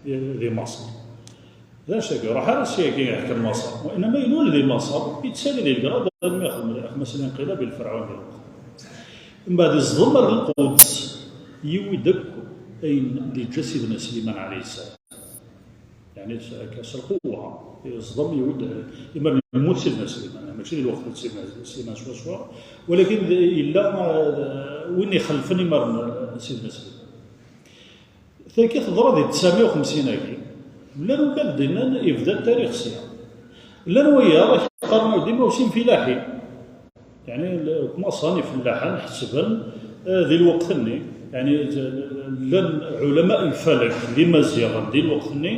Di, di Maṣer. D acu-agi? Ruḥ ara syagi iḥkem Maṣer. Wa innama ilul di Maṣer, yettali di lgrad almi ixdem, ixdem-as linqilab i Ferɛun di lweqt. Mbeɛd iẓdem ar Lquds, yiwi-d akk ayen d-yeǧǧa Sidna Sliman ɛalayhi ssalam. Yeɛni, akka s lquwa, iẓdem, yiwi-d, imar yemmut Sidna Sliman, mačči di lweqt n Sidna Sliman swaswa, walakin d-, yella, eh, win ixelfen imar n Sidna Sliman. Tagi teḍra di tesɛemya u xemsin-agi. Llan wigad d-yennan yebda ttarix sya. Llan wiyaḍ, ak-qqaren dima usin filaḥin. Yeɛni, l-, kmaṣan ifellaḥen ḥesben, eh, di lweqt-nni. Yeɛni, llan ɛulama lfalak d imaziɣen di lweqt-nni,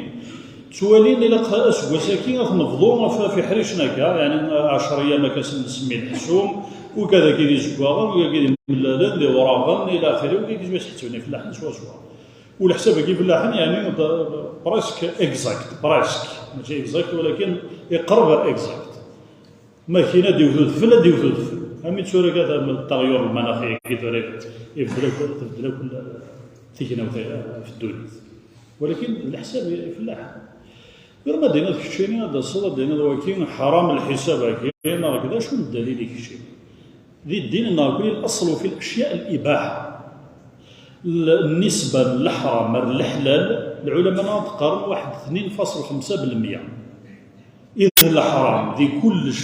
ttwalin ilaq aseggas-agi ad t-nebḍu ɣef, ɣef iḥricen akka, yeɛni, ɛecr ayyam akka s-, nsemmi leḥsum, wigad-agi d izeggaɣen, wigad d imellalen, d iwraɣen, ila axiri, wigad d isḥettben ifellaḥen swaswa. U leḥsab-agi ifellaḥen, yeɛni, d-, presque exact, presque. Mačči exact, walakin iqreb ar exact. Ma kien ad d-iwet udfel, ad d-iwet udfel. Am i tura kan taɣyurt lmanaxi-agi tura, ibeddel akk, tbeddel akk tignawt ɣef ddunit. Walakin d leḥsab ifellaḥen. Tura ma d-tiniḍ keččini, ad d-taseḍ ad d-tiniḍ waki ḥaram lḥisab-agi, neɣ d acu n ddalil i keččini? Di ddin-nneɣ, كل الأصل في الأشياء الإباحة. L-, nnisba n leḥram ar leḥlal, lɛulama-nneɣ ad qqaren waḥed tnin faṣel xemsa belmya. Id leḥram di kullec,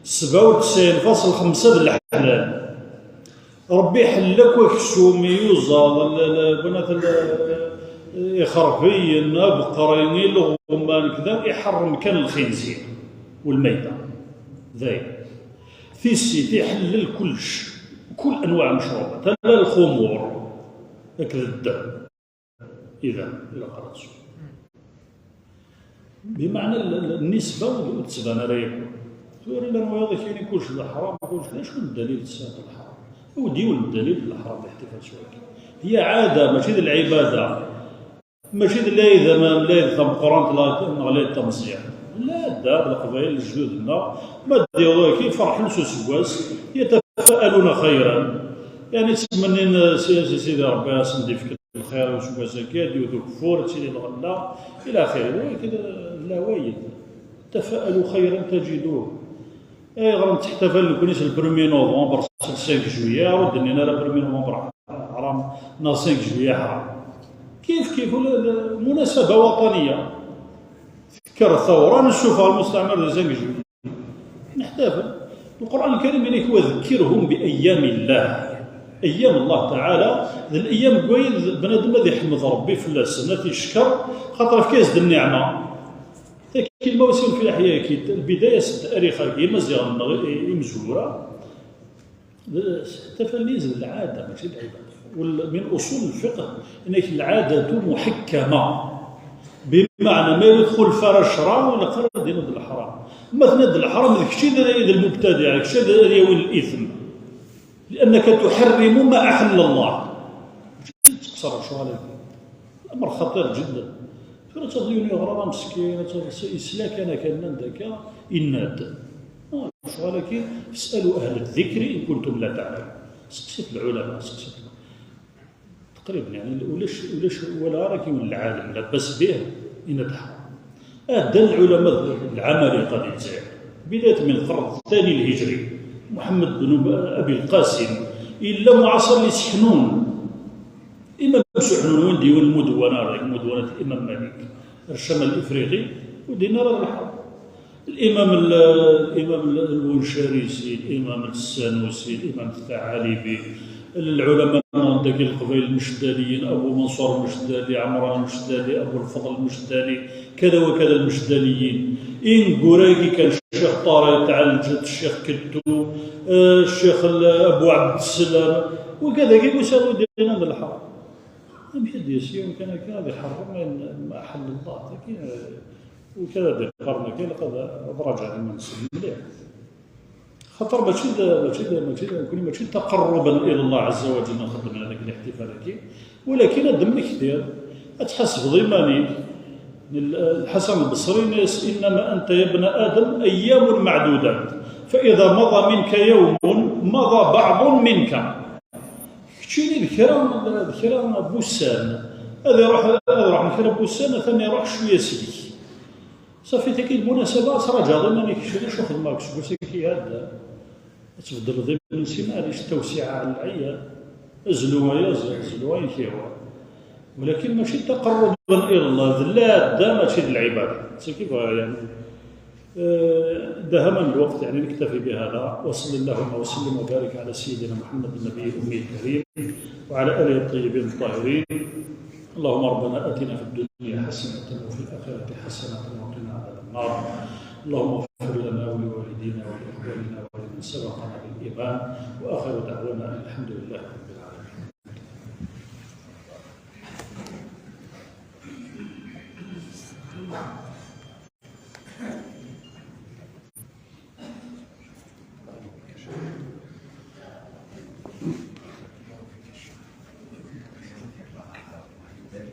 sebɛa u tesɛin faṣel xemsa d leḥlal. Ṛebbi iḥell akk aksum, iyuzaḍ, l-, l-, bnat l-, ixerfiyen, abeqri, ileɣman, kda, iḥeṛṛem kan lxinzir, u lmayda. Dayen. Tissit, iḥellel kullec, kul anwaɛ n ccṛubat, ala lxumur akked ddem. Idan, ilaq ara tsu. Bimeɛna l-, l-, nnisba ur, ur d-tettban ara yakk. Tura llan wayeḍ akini kullec d leḥram, kullec d acu n ddalil tesɛiḍ leḥram? Ur d yiwen ddalil n leḥram di ḥtifal s waki. Hiya ɛada, mačči d lɛibada. Mačči d lɛid, ama lɛid tameqqrant la, neɣ lɛid tameẓyant. La, da, d Leqbayel, lejdud-nneɣ, ma d-yaweḍ waki, ferḥen s useggas, yatafa'aluna xayran. Yeɛni, ttmennin, eh, si, si Sidi Ṛebbi ad sen-d-ifk lxir i useggas-agi, ad d-iwet ugeffur, ad tili lɣella, ila axiri. Wagi d, d lawayen. Tafa'alu xayran tajiduh. Ayɣer nettḥtafal nekni s le premier novembre, s le cinq juillet, ur d-nnin ara premier novembre ḥaram, neɣ cinq juillet ḥaram. Kif kif, ula d munasaba waṭaniya. Tekker thawra, nessufeɣ lmusteɛmar di cinq juillet. Neḥtafal. Lqur'an Lkarim yenna-k: "وذكرهم بأيام الله." Ayyam Allah Taɛala, d layyam n wayen bnadem ad iḥmed Ṛebbi fell-asen, ad t-icekkeṛ, xaṭer ifka-yas-d nniɛma. Taki lmawsim fi leḥya-agi, lbidaya s tarix-agi, imaziɣen-nneɣ i-, imezwura, d, tafalliz d lɛada, mačči d lɛibada. Wal-, min uṣul lfiqh, inek lɛadatu muḥekkama. Bimeɛna, ma yella txulef ara ccṛeɛ, ur ilaq ara ad d-tiniḍ d leḥram. Ma tenniḍ d leḥram, d kečč i d, i d lmubtadiɛ, d kečč ad, ad yawin lithm. لأنك تحرم ما أحل الله. Mačči d teqṣer lecɣal-agi. Amer xaṭir jidden. Tura ad taḍ yiwen yeɣra d ameskin, ad taḍ yesla kan akka, nnan-d akka, yenna-d. Ah, lecɣal-agi, فاسألوا أهل الذكر إن كنتم لا تعلمون. Seqsit lɛulama, seqsit. قريب يعني، ولاش ولاش ولا راه كيما العالم لاباس به، إن الحرام. آه، دا العلماء العمالقة ديال الجزائر، بداية من القرن الثاني الهجري، محمد بن أبي القاسم، إلا معاصر لسحنون. الإمام سحنون وين ديوان المدونة، المدونة الإمام مالك، الشمال الإفريقي، ودينا راه الحرب. الإمام ال-، الإمام ال-، الونشاريسي، الإمام السانوسي، الإمام الثعالبي، العلماء من عندك القبائل المشداليين، أبو منصور المشدالي، عمران المشدالي، أبو الفضل المشدالي، كذا وكذا المشداليين. إن قرايكي كان الشيخ طارق تاع الجد، الشيخ كتو، آه، الشيخ ال-، أبو عبد السلام، وكذا كي يسالوا دينا من الحرب. أمشي ديسيون كان هكا غادي يحرم ما أحل الله، لكن، آه، وكذا دير قرن كاين قد راجع لما نسلم مليح. خاطر ماشي دا، ماشي دا، ماشي دا، كل ماشي تقربا إلى الله عز وجل نخدم هذاك الاحتفال هكي، ولكن هذا من كثير. أتحسب ضماني الحسن البصري ناس: "إنما أنت يا ابن آدم أيام معدودات، فإذا مضى منك يوم مضى بعض منك". كتشيني ذكرى، ذكرى بوسان. هذا يروح، هذا يروح ذكرى بوسان، ثاني يروح شوية سلك. صافي، تاكي المناسبة، تراجع ضمن يكشري شو خدمة، كسبوسي كي هاد. تبدل ضمن سي، معليش، التوسعة على العيا. أزلوا يا ز-، أزلوا وين كيوا. ولكن ماشي تقربا إلى الله، لا، دا ماشي للعبادة. سي كيف يعني. آه، دهمنا الوقت، يعني نكتفي بهذا. وصل اللهم وسلم وبارك على سيدنا محمد النبي الأمي الكريم وعلى آله الطيبين الطاهرين. اللهم ربنا آتنا في الدنيا حسنة وفي الآخرة حسنة وقنا عذاب النار. اللهم اغفر لنا ولوالدينا ولإخواننا ولمن سبقنا بالإيمان. وآخر دعوانا أن الحمد لله رب العالمين.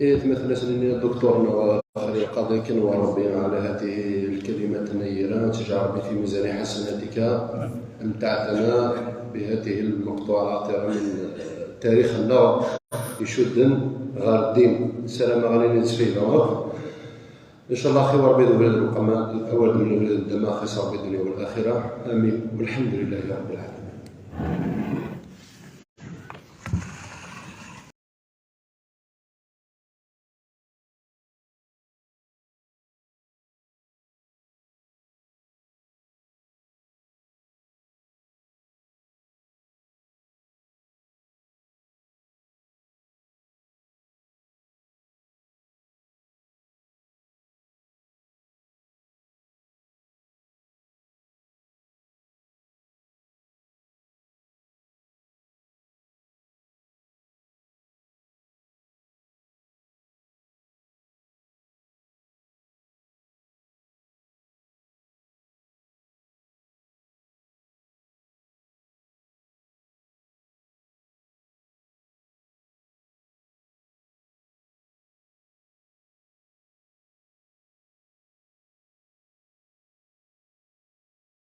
إيه، مثل سنين الدكتور نوار القاضي كنوار ربي على هذه الكلمات النيرة، تجعل ربي في ميزان حسناتك. أمتعتنا بهذه المقطوعة العطرة من تاريخنا، يشدن غار الدين. السلام عليكم، سيدنا. إن شاء الله خير ربي ذو بلاد القمة، الأول من بلاد الدماء، خير ربي الدنيا والآخرة. آمين، والحمد لله رب العالمين.